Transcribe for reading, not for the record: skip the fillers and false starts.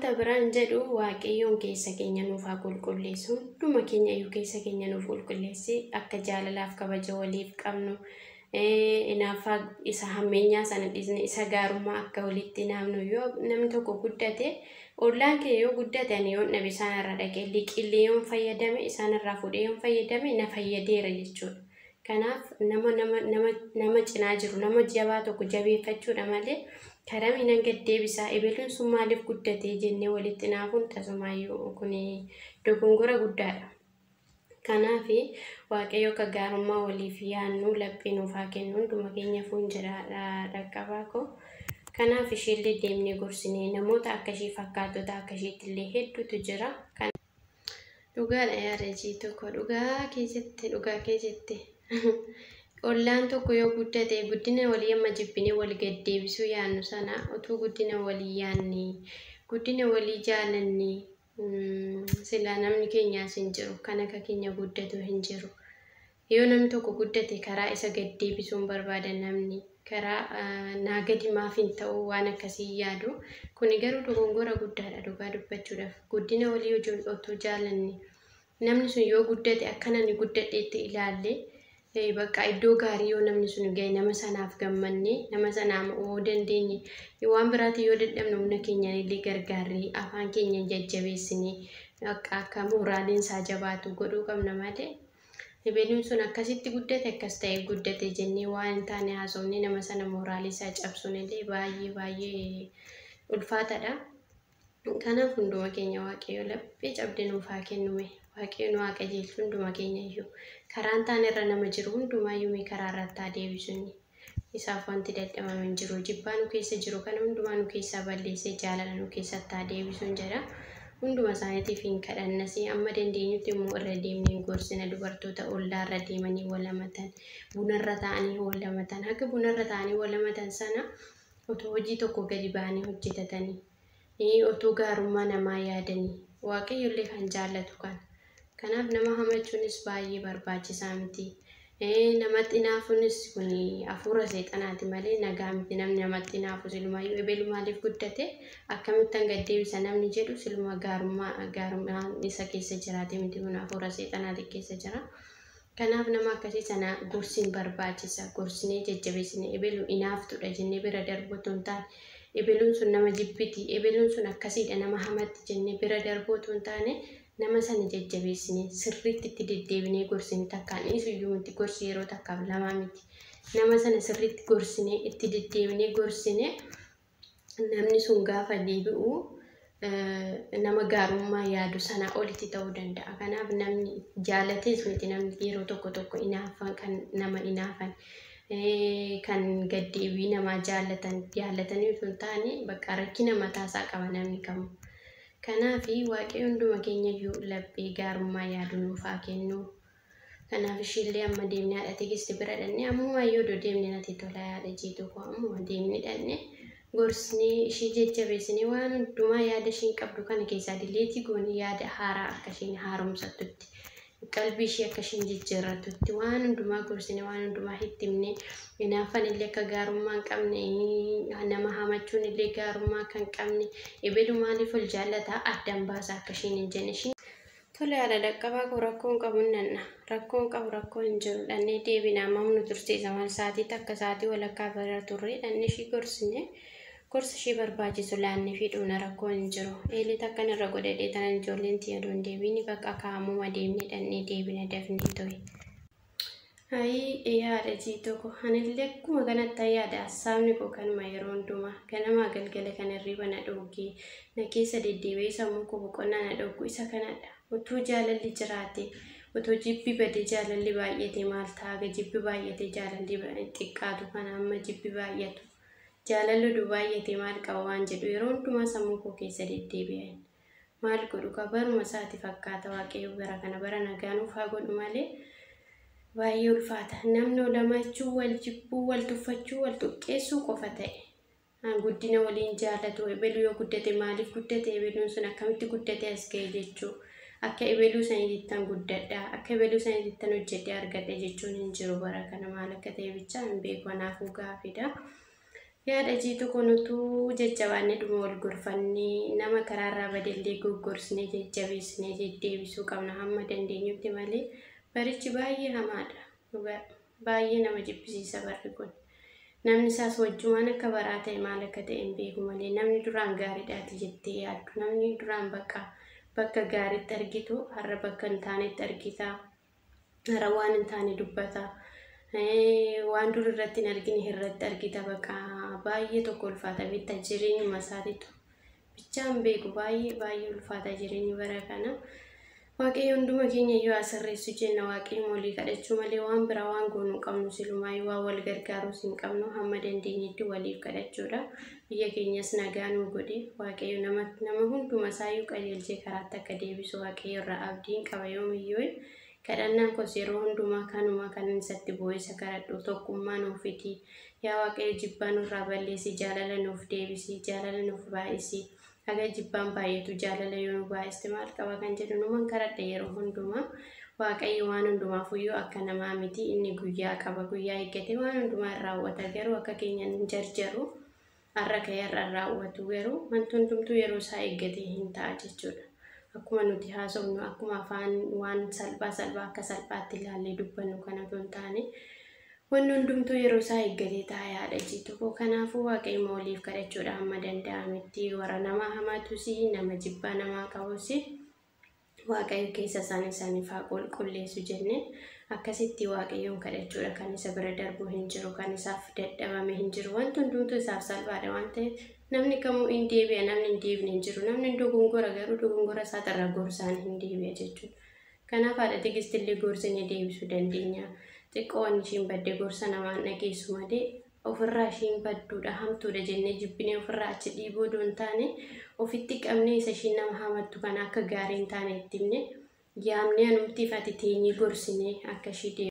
Wanta biraan jedhu Waaqayyoon keessa keenya nuuf haa qulqulleessu. Hunduma keenya iyyuu keessa keenya nuuf qulqulleessi. Akka jaalalaaf kabaja waliif qabnu, hinaaffaa isa hammeenyaa sana dhiisne isa gaarummaa akka walitti hinaafnu. Yoo namni tokko guddate, ollaan kee yoo guddate, ani yoon dhabe isaan irraa dhaqee liqillee yoon fayyadame, isaan irraa fuudhee yoon fayyadame, na fayyadeera jechuudha. Kanaaf nama nama nama nama cinaa jiru, nama jabaa tokko jabeeffachuudha malee karaa miidhaan gaddeebisaa ebeluun sun maaliif guddate jennee walitti hinaafuun tasumaayyuu kun dogongora guddaadha. Kanaaf Waaqayyo akka gaarummaa waliif yaadnu laphee nuuf haa kennu hunduma keenya fuun jira dhaqqabaa koo. Kanaaf isheellee deemnee gorsinee, namoota akka ishee fakkaattota akka isheetti illee hedduutu jira. Dhugaadha yaada tokko, dhugaa keessatti, dhugaa keessatti. Ollaan tokko yoo guddate, guddina walii amma jibbinee wal gaddeebisuu yaadnu sana utuu guddina walii yaadne, guddina walii jaalanne, silaa namni keenyaas hin jiru, kan akka keenya guddatu hin jiru. Yoo namni tokko guddate karaa isa gaddeebisuun barbaada, namni karaa naa gadi maaf hin ta'u waan akkasii yaadu. Kuni garuu dogongora guddaadha dhugaa dubbachuudhaaf. Guddina walii otoo jaalanne, namni sun yoo guddate akka namni guddadheetti ilaalle, bakka iddoo gaarii yoo namni sun gahe nama sanaaf gammanne, nama sanaaf yoo dandeenye waan biraatiin, yoo dadhabne humna keenyaan illee gargaarree, afaan keenya jajjabeessinee akka mooraaliin isaa jabaatu godhuu qabna malee ebeluun sun akkasitti guddate, akkas ta'e guddate jennee waan hin taane haasofne nama sana mooraalii isaa cabsuun illee baay'ee baay'ee ulfaataadha. Kanaaf hunduma keenya Waaqayyo laphee cabde nuuf haa kennume. Waaqayyo nu haa qajeelchu hunduma keenya iyyuu. Karaan taane irra nama jiru hundumaayyuu mee karaa irratti haa deebisunni. Isaaf wanti dadhabame hin jiru. Jibbaa nu keessa jiru kana hundumaa nu keessaa balleessee jaalala nu keessatti haa deebisuun jedha. Hunduma isaaniitiif hin kadhannas, amma dandeenyutti immoo irra deemnee gorsina. Dubartoota ollaa irra deemanii wal hamatan, bunarra taa'anii wal hamatan, haga bunarra taa'anii wal hamatan sana otoo hojii tokko gadi ba'anii hojjetatanii, otoo gaarummaa namaa yaadanii, Waaqayyo illee kan jaallatu kana. Kanaaf nama hamachuunis baay'ee barbaachisaa miti. Namatti hinaafuunis kun hafuura seexanaati malee nagaa miti. Namni namatti hinaafu silumayyuu ebelu maaliif guddate, akkamittan gaddeebisa namni jedhu siluma gaarummaa gaarummaan isa keessa jiraate miti, kun hafuura seexanaati keessa jira. Kanaaf nama akkasii sana gorsiin barbaachisa. Gorsinee jajjabeessine, ebelu hinaaftudha jennee bira darbuu otoo hin taane, ebeluun sun nama jibbiti, ebeluun sun akkasiidha, nama hamatti jennee bira darbuu otoo hin taane, nama sana jajjabeessine sirriitti itti deddeebinee gorsine. Takkaan dhiisu miti, gorsi yeroo takkaaf lamaa miti. Nama sana sirriitti gorsinee, itti deddeebinee gorsine, namni sun gaafa deebi'u nama gaarummaa yaadu sana olitti ta'uu danda'a. Kanaaf namni jaalatees miti, namni yeroo tokko tokko inaafan, kan nama inaafan, kan gaddeebii namaa jaallatan, jaallatanii osoo hin taane bakka rakkina mataasaa qaba namni kamuu. Kanaaf Waaqayyo hunduma keenya iyyuu laphee gaarummaa yaadu nuuf haa kennu. Kanaaf ishiillee amma deemnee haadha Tigisti bira dhannee, ammumaa yoo deemne natti tola yaada jiitu koo, ammuma deemnee dhannee gorsinee ishee jajjabeessinee, waan hundumaa yaada ishiin qabdu kana keessaa delete goonee, yaada haaraa akka isheen haaromsattutti, qalbii ishee akka isheen jijjiirrattutti waan hundumaa gorsine, waan hundumaa itti himne, hinaaffan illee akka gaarummaa hin qabne, nama hamachuun illee gaarummaa akka hin qabne, ebelu maaliif ol jaallataa addaan baasa akka isheen hin jenne isheen. Tole haadha dhaqqabaa koo, rakkoon qabu nanna. Rakkoon qabu, rakkoo hin jiru. Dhannee deebina, amma nu tursiisa maal, sa'aatii takka, sa'aatii walakkaa bira turre. Dhannee ishii gorsine, gorsa ishee barbaachisu laannee fi dhumna, rakkoo hin jiru. Eelee takkan irra godhadhee tanan ijoolleen tiyya doon deebiini bakka kaa'amuma deemnee dhannee deebina dafnee ture. Ayii yaada jiituu koo, anillee akkuma kanatti yaada, hassaabni koo kanuma. Yeroo hundumaa ganamaa galgala kan hirriba na dhoogee na keessa deddeebi'ee sammuu koo boqonnaa na dhoogu isa kanadha. Utuu jaalalli jiraate, utuu jibbi badee jaalalli baay'ate maal ta'a? Jibbi baay'ate jaalalli xiqqaatu kana, amma jibbi baay'atu jaalalli oduu baay'ate maal qaba waan jedhu yeroo hundumaa sammuu koo keessa deddeebi'an. Maal godhu ka, baruma isaati fakkaata. Waaqayyo bara kana bara nagaa nuuf haa godhu malee baay'ee ulfaata. Namni olamachuu, wal jibbuu, wal tuffachuu, wal xuqqeessuu qofa ta'e. Guddina waliin jaallatu, ebeluu yoo guddate maaliif guddate, ebeluun sun akkamitti guddate as ga'e jechuu, akka ebeluu saniittan guddadha, akka ebeluu saniittan hojjedhee argadha jechuun hin jiru bara kana. Maal akka ta'e bichaa hin beeku, anaafuu gaafidha. Yaada jiitu kunutu jajjabaannee dhuma wal gorfannee nama karaarraa badellee goggorsinee jajjabeessinee deddeebisuu qabna hamma dandeenyutti malee barichi baay'ee hamaadha. Baay'ee nama jibbisiisa barri kun. Namni isaas wajjumaan akka baraa ta'e maal akka ta'e hin beeku malee namni duraan gaariidhaati jettee yaaddu. Namni duraan bakka gaariitti argitu har'a bakka hin taanetti argita. Har'a waan hin taane dubbata. Waan dur irratti hin argine irratti argita. Bakka baay'ee tokko ulfaata bitta jireenyuma isaatiitu bichaan beeku baay'ee baay'ee ulfaata jireenyi bara kana. Waaqayyo hunduma keenya iyyuu haa sirreessu jenna. Waaqayyo walii kadhachuu malee waan biraa waan goonuu qabnu silumaayyuu waan wal gargaaruus hin qabnu hamma dandeenyetti waliif kadhachuudha. Biyya keenyas nagaa nuu godhe Waaqayyo nama hunduma isaayyuu qajeelchee karaatti akka deebisu Waaqayyo irraa abdiin qaba yoomiyyuu. Kadhannaan koos yeroo hundumaa kanuma kan isatti bu'ee isa kadhadhu tokkummaa nuuf fidi. Yaa Waaqayyo jibbaa nurraa balleessi, jaalala nuuf deebisi, jaalala nuuf baay'isi. Haga jibbaan baay'eetu jaalala yoo nu baay'iste maal qaba kan jedhu numan kadhadha yeroo hundumaa. Waaqayyo waan hundumaafuyyuu akka namaa miti, inni guyyaa qaba, guyyaa eeggate waan hundumaa hin raawwata. Garuu akka keenya hin jarjaru, har'a ka'ee har'a hin raawwatu. Garuu wanti hundumtuu yeroo isaa eeggate hin ta'a jechuudha. Akkuma nuti haasofnu akkuma afaan waan salphaa salphaa akka salphaatti ilaallee dubbannu kana otoo hin taane wanni hundumtuu yeroo isaa eeggatee ta'a yaada jiitu koo. Kanaafuu Waaqayyo waliif kadhachuudha hamma danda'ametti warra nama hamatus nama jibbaa namaa qabus Waaqayyo keessa isaan isaaniif haa qulqulleessu jennee akkasitti Waaqayyoon kadhachuudha. Kan isa bira darbu hin jiru, kan isaaf dadhabame hin jiru. Wanti hundumtuu isaaf salphaadha waan ta'eef namni kamuu hin deebi'a, namni hin deebine hin jiru. Namni dogongora garuu dogongora isaatirraa gorsaan hin deebi'a jechuudha. Kanaaf haadha Tigistillee gorsinee deebisuu dandeenya. Xiqqoon ishiin badde gorsa namaan dhageessu malee ofirraa ishiin badduudha hamtuudha jennee jibbinee ofirraa achi dhiibuu odoo hin taane ofitti qabnee isa ishiin nama hamattu kana akka gaarii hin taane itti himne yaamnee anumtiif ati teenyee gorsinee akka ishii deebi'u.